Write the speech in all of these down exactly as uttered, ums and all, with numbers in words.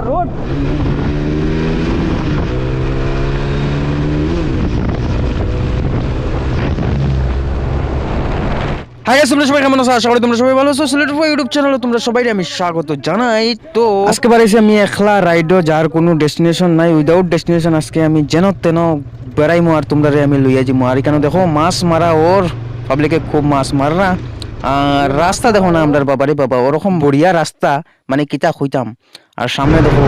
Road. Hi guys, তোমরা সবাই কেমন আছো? আশা করি তোমরা সবাই ভালো আছো। সিলেট ফুয়া YouTube চ্যানেলে তোমরা সবাইরে আমি স্বাগত জানাই। তো আজকে বারাইছি আমি একলা রাইডো, যার কোনো ডেস্টিনেশন নাই, উইদাউট ডেস্টিনেশন। আজকে আমি যেন তেন বেড়াইমু আর তোমরারে আমি লইয়া যাইমু। আর এখানে দেখো মাছ মারা, ওর পাবলিকে খুব মাছ মাররা। আর রাস্তা দেখো না আমরার, বাবারে বাবা, ওরকম বড়িয়া রাস্তা, মানে কিতা কইতাম। আর সামনে দেখো।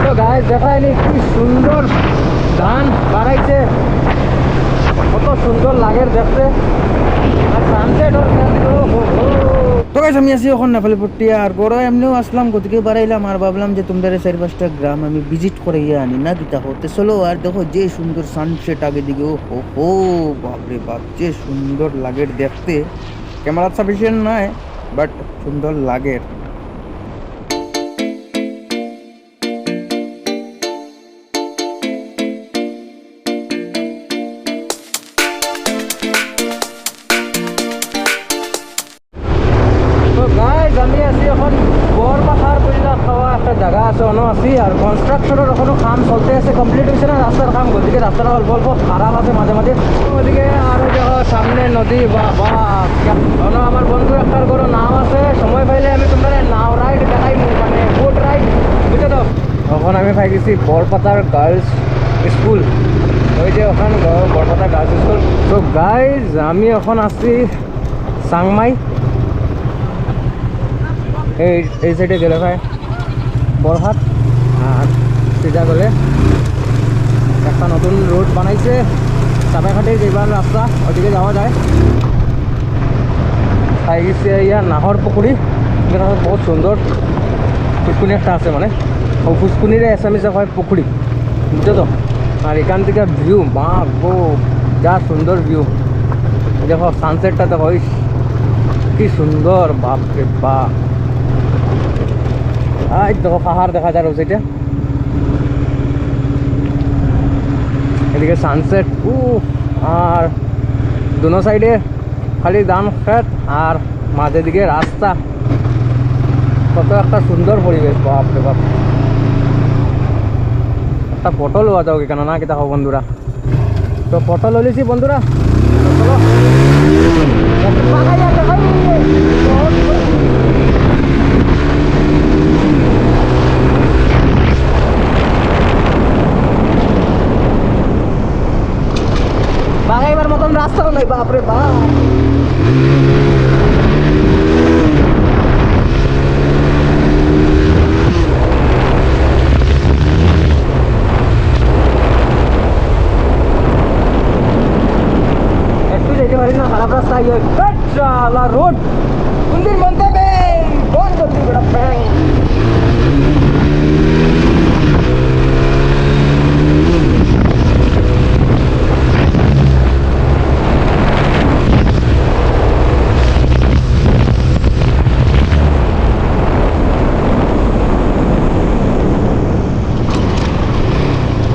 তো গাইস, দেখায়নি কি সুন্দর ধান বাড়াইছে, কত সুন্দর লাগের দেখতে। আর সানসেট ওর, তো গাইস, আমি আছি এখন নেপালি পট্টি, আর ঘরো এমনেউ আসলাম, গতিকে বারাইলাম, আর ভাবলাম যে তোমরারে চাইর পাঁচটা গ্রাম আমি ভিজিট করাইয়া আনি না কিতা কও। তে চলো, আর দেখো যে সুন্দর সানসেট আগে দিকে, ও হো হো, বাপরে বাপ, যে সুন্দর লাগের দেখতে। ক্যামেরা সাফিসিয়েন্ট নাই, বাট সুন্দর লাগের। তো গাইস, আমি আছি এখন বরপাথার বইলা খাওয়া একটা জাগা আছে, অনো আছি। আর কনস্ট্রাকশনের এখনো কাম চলতে আছে, কমপ্লিট হইছে না রাস্তার কাম, গতিকে রাস্তাটা অল্প অল্প খারাপ আছে মাঝে মাঝে। ওদিকে আর ওই দেখো সামনে নদী, বা বা অনো আমার বন্ধু একটার ঘরো নাও আছে, সময় পাইলে আমি তোমরারে নাও রাইড দেখাইমু, মানে বোট রাইড, বুঝছো তো? এখন আমি পাই গেছি বরপাথার গার্লস স্কুল, ওই যে ওখান গ-, বরপাথার গার্লস স্কুল। তো গাইস, আমি এখন আছি চাংমাই। এই, এই সাইডে গেলে ভাই বরহাট, আর সিধা গেলে একটা নতুন রোড বানাইছে, চাপাইঘাটে যেবার রাস্তা, ওদিকে যাওয়া যায়। পাই গেছি ইয়া নাহর পুকুরি, এখানে বহুত সুন্দর ফুসকুনি একটা আছে, মানে ও ফুসকুনিরে অ্যাসামিসে কয় পুকুরি, বুঝছো তো? আর এখান থেকে ভিউ, বাহ গো, যা সুন্দর ভিউ। দেখো সানসেটটা দেখো, ইস, কি সুন্দর, বাপ রে বাপ। এই দেখো পাহাড় দেখা যার ওই সাইডে, এদিকে সানসেট। উ, আর দুনো সাইডে খালি ধান খেত আর মাঝে দিকে রাস্তা। কত একটা সুন্দর পরিবেশ, বাপ রে বাপ। একটা ফটো লওয়া যাও এখানে না, কিতা কও বন্ধুরা? তো ফটো লইলিছি বন্ধুরা। চলো। বাগাইবার মতন রাস্তাও নাই, বাপ রে বাপ। একটু যাইতে পারি না, খারাপ রাস্তা, ইয়ে, শালা রোড। কোন দিন বন্ধ হবে? বন্ধ তুই বেটা ব্যাং।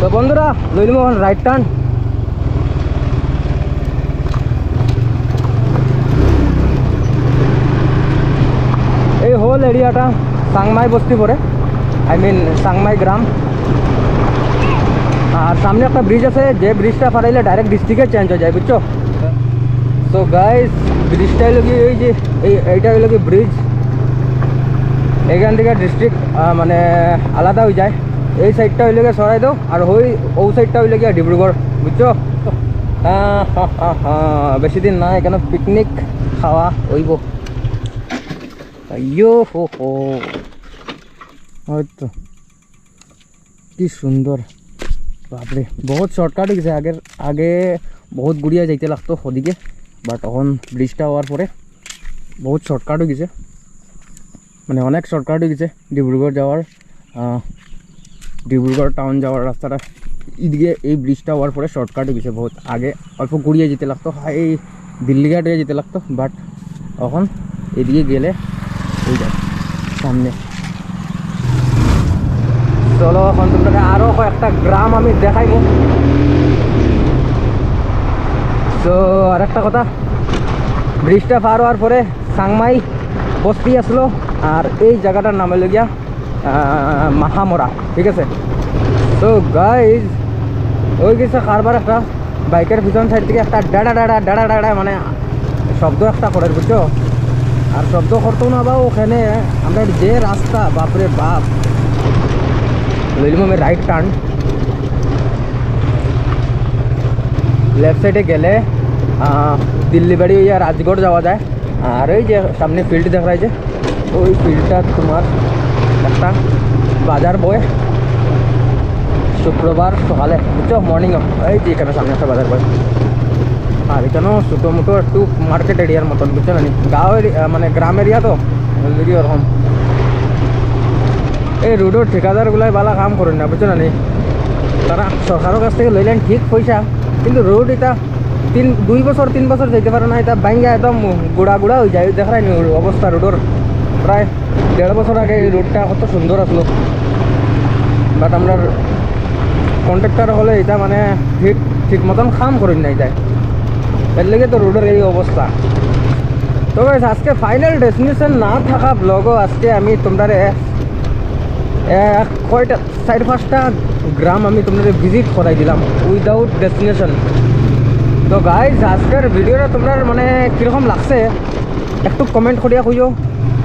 তো বন্ধুরা, লইলাম এখন রাইট টার্ন। এই হোল এরিয়াটা চাংমাই বস্তি পড়ে, আই মিন চাংমাই গ্রাম। আর সামনে একটা ব্রিজ আছে, যে ব্রিজটা ফারাইলে ডাইরেক্ট ডিস্ট্রিক্টে চেঞ্জ হয়ে যায়, বুঝছো? তো গাইস, ব্রিজটা হইলো কি, এই যে এই, এইটা হইলো কি ব্রিজ, এখান থেকে ডিস্ট্রিক্ট মানে আলাদা হয়ে যায়। এই সাইডটা হইলো গিয়ে চরাইদেও, আর ওই, ওই সাইডটা হইলো গিয়ে ডিব্রুগড়, বুঝছো? হ্যাঁ, হ্যাঁ, হ্যাঁ, হ্যাঁ, বেশি দিন না, এখানে পিকনিক খাওয়া হইব। ইয়ো হো হো, ওই তো, কি সুন্দর, বাপরে, বহুত শর্টকাট হয়ে গেছে। আগের, আগে বহুত ঘুরিয়া যাইতে লাগতো ওদিকে, বাট এখন ব্রিজটা হওয়ার পরে বহুত শর্টকাট হয়ে গেছে, মানে অনেক শর্টকাট হয়ে গেছে ডিব্রুগড় যাওয়ার। আহ, ডিব্রুগড় টাউন যাওয়ার রাস্তাটা এদিকে এই ব্রিজটা হওয়ার পরে শর্টকাট হয়ে গেছে। বহুত আগে অল্প ঘুরিয়ে যেতে লাগতো, হাই দিল্লিঘাট হয়ে যেতে লাগতো, বাট এখন এদিকে গেলে এই যায় সামনে। চলো, এখন তোমরা আরো কয়েকটা গ্রাম আমি দেখাইব। তো আর একটা কথা, ব্রিজটা পার হওয়ার পরে চাংমাই বস্তি আসলো, আর এই জায়গাটার নাম হইল গিয়া আহ, মাহামরা, ঠিক আছে? তো গাইজ, ওই গেছে কারবার একটা বাইকের পিছন সাইড থেকে একটা ডাড়া ডাড়া ডাড়া ডাড়া, মানে শব্দ একটা করে, বুঝছো? আর শব্দ করতো না বা ওখানে আমরা যে রাস্তা, বাপরে বাপ। লইলাম আমি রাইট টার্ন। লেফট সাইডে গেলে আহ, দিল্লি বাড়ি হইয়া রাজগড় যাওয়া যায়। আর ওই যে সামনে ফিল্ড দেখা যায়, যে ওই ফিল্ডটা তোমার একটা বাজার বয় শুক্রবার সকালে, বুঝছো, মর্নিং। এই যে এখানে সামনে একটা বাজার বয়, আর এখানেও ছোটো মোটো একটু মার্কেট এরিয়ার মতন, বুঝছো না নি? গাঁও এরিয়া, মানে গ্রাম এরিয়া তো, ওই দিকে ওরকম। এই রোডর ঠিকাদারগুলাই বালা কাম করইন না, বুঝছো না নি? তারা সরকারের কাছ থেকে লইলেন ঠিক পয়সা, কিন্তু রোড এটা তিন, দুই বছর, তিন বছর যাইতে পারে না, এটা ভাঙ্গা একদম গুড়া গুড়া হয়ে যায়। দেখা যায়নি অবস্থা রোডর? প্রায় দেড় বছর আগে এই রোডটা কত সুন্দর আসলো, বাট আমরা কন্ট্রাক্টর হলে এটা মানে ঠিক, ঠিক মতন কাম করইন না যায়, এর লেগে তো রোডর এই অবস্থা। তো গাইস, আজকে ফাইনাল ডেস্টিনেশন না থাকা ব্লগও আজকে আমি তোমরারে এক কয়টা চার পাঁচটা গ্রাম আমি তোমরারে ভিজিট করাই দিলাম উইদাউট ডেস্টিনেশন। তো গাইস, আজকের ভিডিওটা তোমরার মানে কীরকম লাগছে একটু কমেন্ট করিয়া কইও।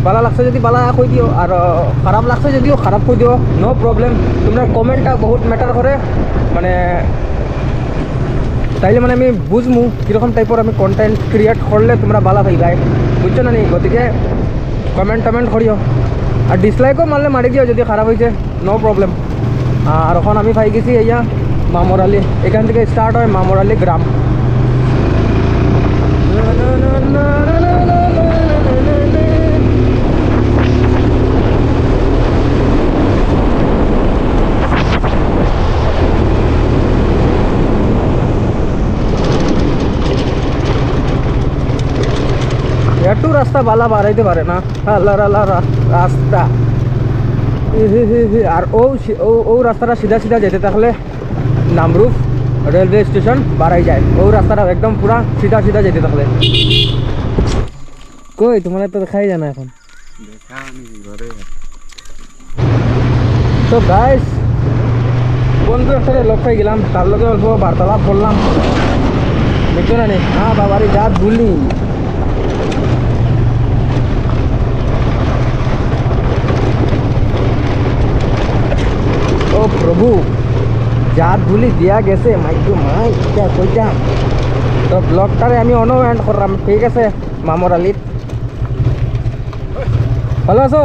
বালা লাগছে যদি বালা কই দিও, আর আহ, খারাপ লাগছে যদিও খারাপ কই দিও, নো প্রবলেম। তোমরা কমেন্টটা বহুত ম্যাটার করে, মানে তাইলে মানে আমি বুঝমু কীরকম টাইপর আমি কন্টেন্ট ক্রিয়েট করলে তোমরা বালা পাইবায়, বুঝছো না নি? গতিকে কমেন্ট টমেন্ট করিও, আর ডিসলাইকও মারলে মারি দিও যদি খারাপ হয়েছে, নো প্রবলেম। আর এখন আমি পাই গেছি এইয়া মামর আলী, এখান থেকে স্টার্ট হয় মামর আলী গ্রাম। একটু রাস্তা বালা বাড়াইতে পারে না, আল্লাহর আল্লাহ রা-, রাস্তা। হি, হি, হি, হি। আর ও সি-, ও, ও রাস্তাটা সিধা সিধা যেতে থাকলে নামরূপ রেলওয়ে স্টেশন বাড়াই যায়। ও রাস্তাটা একদম পুরা সিধা সিধা যেতে থাকলে। কই, তোমার তো দেখাই যায় না এখন। দেখা আমি ঘরে। তো গাইস, বন্ধু একটা লগ পাই গেলাম, তার লগে অল্প বার্তালাপ করলাম, বুঝছো না নি? হ্যাঁ বাবারে, যা ধুলি। ও প্রভু, যা ধুলি দিয়া গেছে, মাইকু মাই, কিতা কইতাম। তো ব্লগটারে আমি অনো এন্ড করলাম, ঠিক আছে? মামর আলীর। ভালো আছো?